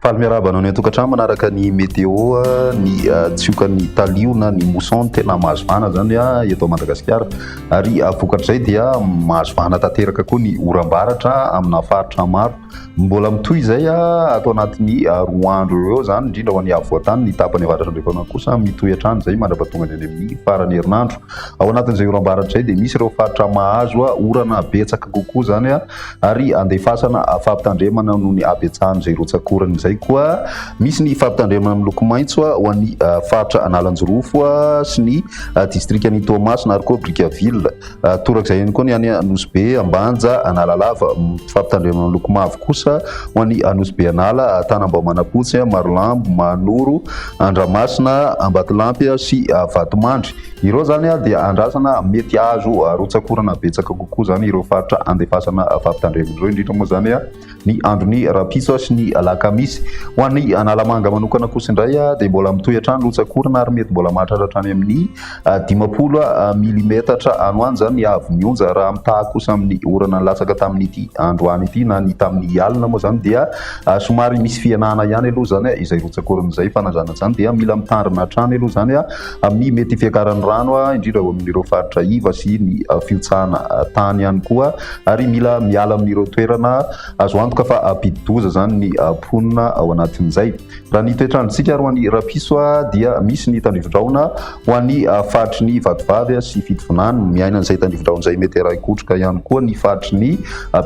Faly miarahaba anao any an-tokantrano manaraka ny météo, ny tsiokan'ny talio na ny mousson tena mahazo vahana zany eto Madagasikara ary vokatr'izay dia mahazo vahana tanteraka koa ny oram-baratra amina faritra maro. Mbola mitohy izay ato anatin'ny roa andro eo eo izany, indrindra ho an'ny afovoan-tany, ny tapany avaratra andrefana kosa mitohy hatrany izay mandra-pahatongany any amin'ny faran'ny herinandro. Ao anatin'izay oram-baratra izay dia misy ireo faritra mahazo orana betsaka kokoa izany ary andefasana fampitandremana noho ny habetsahan'izay rotsak'orana izay koa. Misy ny fampitandremana miloko maitso ho an'ny faritra Analanjirofo sy ny distrikan'i Toamasina ary koa Brickaville. Torak'izay ihany koa ny any Nosy Be, Ambanja, Analalava. Fampitandremana miloko mavo kosa ho an'i Nosy Be Anala, Tanambao Manampotsy, Marolambo, Mahanoro, Andramasina, Ambatolampy sy Vatomandry. Ireo izany dia andrasana mety hahazo rotsak'orana betsaka kokoa izany ireo faritra andefasana fampitandremana ireo, indrindra moa izany ny andron'ny rahampitso sy ny alakamisy. Ho an'ny Analamanga manokana kosa indray dia mbola mitohy hatrany rotsak'orana ary mety mbola mahatratra hatrany amin'ny 50 milimetatra any ho any izany ny haavon'ny onja. Raha mitaha kosa amin'ny orana nilatsaka tamin'ity androany ity na ny tamin'ny alina moa izany dia somary misy fihenana ihany aloha izany izay rotsak'orana izay. Fa na izany na izany dia mila mitandrina hatrany aloha izany amin'ny mety fiakaran'ny rano indrindra eo amin'ireo faritra iva sy ny fihotsahana tany ihany koa. ary mila miala amin'ireo toerana azo antoka fa hampidi-doza izany ny mponina ao anatin'izay. Raha ny toetr'androntsika ary ho an'ny rapiso dia misy ny tandrivindrahona ho an'ny faritry ny Vatovavy sy Fitovinany, miaina an'izay tandrivindrahona izay mety arahin-kotroka ihany koa ny faritry ny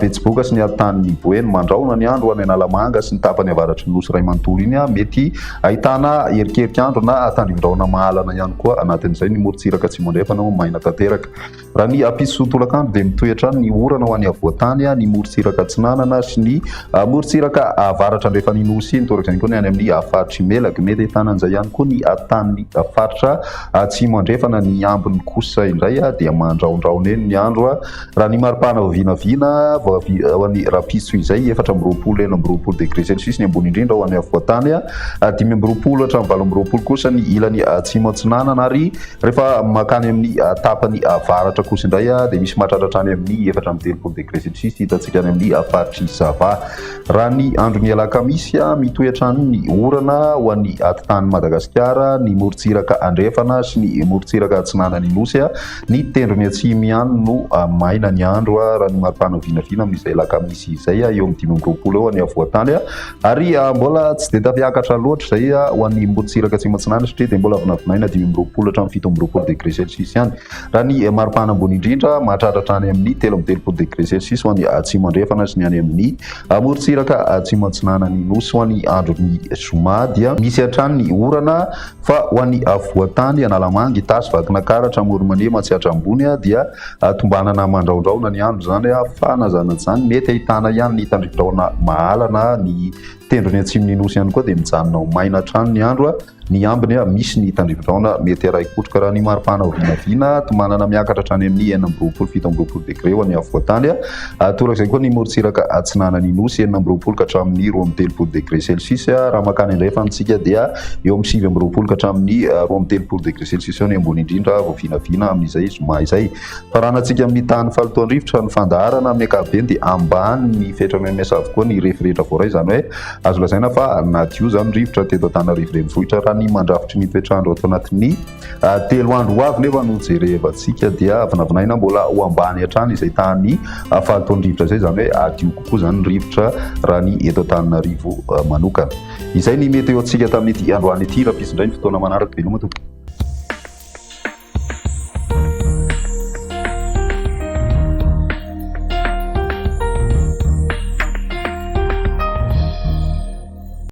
Betsiboka sy ny atotanin'i Boeny. Mandrahona ny andro ho any Analamanga sy ny tapany avaratry ny Nosy iray manontolo iny, mety ahitana erikerik'andro na tandrivindrahona mahalana ihany koa anatin'izay ny morontsiraka atsimo andrefana maina tanteraka. Raha ny ampitso tolakandro dia mitohy hatrany ny orana ho any afovoan-tany, ny morontsiraka atsinanana sy ny morontsiraka avaratra andrefan'ny Nosy iny. Toraka izany koa ny any amin'ny faritr'i Melaky. Mety ahitana an'izay ihany koa ny tanin'ny faritra atsimo andrefana. Ny ambiny kosa indray dia mandrahondrahona eny ny andro. Raha ny maripana vinavina ho an'ny rahampitso izay, 24, 26 degré celsius ny ambony indrindra ho any afovoan-tany, 25 hatramin'ny 28 kosa ny ilany atsimo atsinanana ary Rehefa mankany amin'ny tapany avaratra kosa indray dia misy mahatratra hatrany amin'ny 34 degré celsius hitantsika any amin'ny faritr'i Sava. Raha ny andron'ny alakamisy, mitohy hatrany ny orana ho an'ny atitan'i Madagasikara, ny morontsiraka andrefana sy ny morontsiraka atsinanan'ny Nosy. Ny tendrony atsimo ihany no maina ny andro raha ny maripana vinavina amin'izay alakamisy izay, eo amin'ny 25 eo any afovoan-tany. Ary mbola tsy dia tafiakatra loatra izay ho an'ny morontsiraka atsimo atsinanana satria dia mbola vinavinaina 25 hatramin'ny 27 degré celsius ihany. Raha ny maripana ambony indrindra, mahatratra hatrany amin'ny 33 degré celsius ho an'ny atsimo andrefana sy ny any amin'ny morontsiraka atsimo atsinanan'ny Nosy. Ho an'ny andron'ny zoma dia misy hatrany ny orana fa ho an'ny afovoan-tany, Analamanga, Itasy, Vakinankaratra, Amoron'i Mania, Matsiatra Ambony dia Tombanana mandrahondrahona ny andro izany fa na izany na izany mety ahitana ihany ny tandrifindrahona mahalana, ny tendrony atsimon'ny Nosy ihany koa dia mijanona ho maina hatrany ny andro, ny ambiny misy ny tandrifindrahona mety arahi-kotroka raha ny maripana ho vinavina, tombanana miakatra hatrany amin'ny 26 27 degré ho an'ny afovoan-tany, torak'izay koa ny morontsiraka atsinanan'ny Nosy 26 ka hatramin'ny 32 degré celsius, raha mankany andrefana isika dia eo amin'ny 29 ka hatramin'ny 32 degré celsius eo ny ambony indrindra vao vinavina amin'izay zoma izay. Faranantsika amin'ny tahan'ny fahalotoan-drivotra ny fandaharana amin'ny ankapobeny dia ambany ny fetran'ny OMS avokoa ny refy rehetra voaray, izany hoe azo lazaina fa nadio izany ny rivotra teto Antananarivo renivohitra raha ny mandrafitry ny toetr'andro ato anatin'ny telo andro ho avy nefa no jerevantsika dia vinavinaina mbola ho ambany hatrany izay tahan'ny fahalotoan-drivotra izay, izany hoe hadio kokoa izany ny rivotra raha ny eto Antananarivo manokana. Izay ny météo-ntsika tamin'ity androany ity, raha misy indray ny fotoana manaraka, veloma tompoko.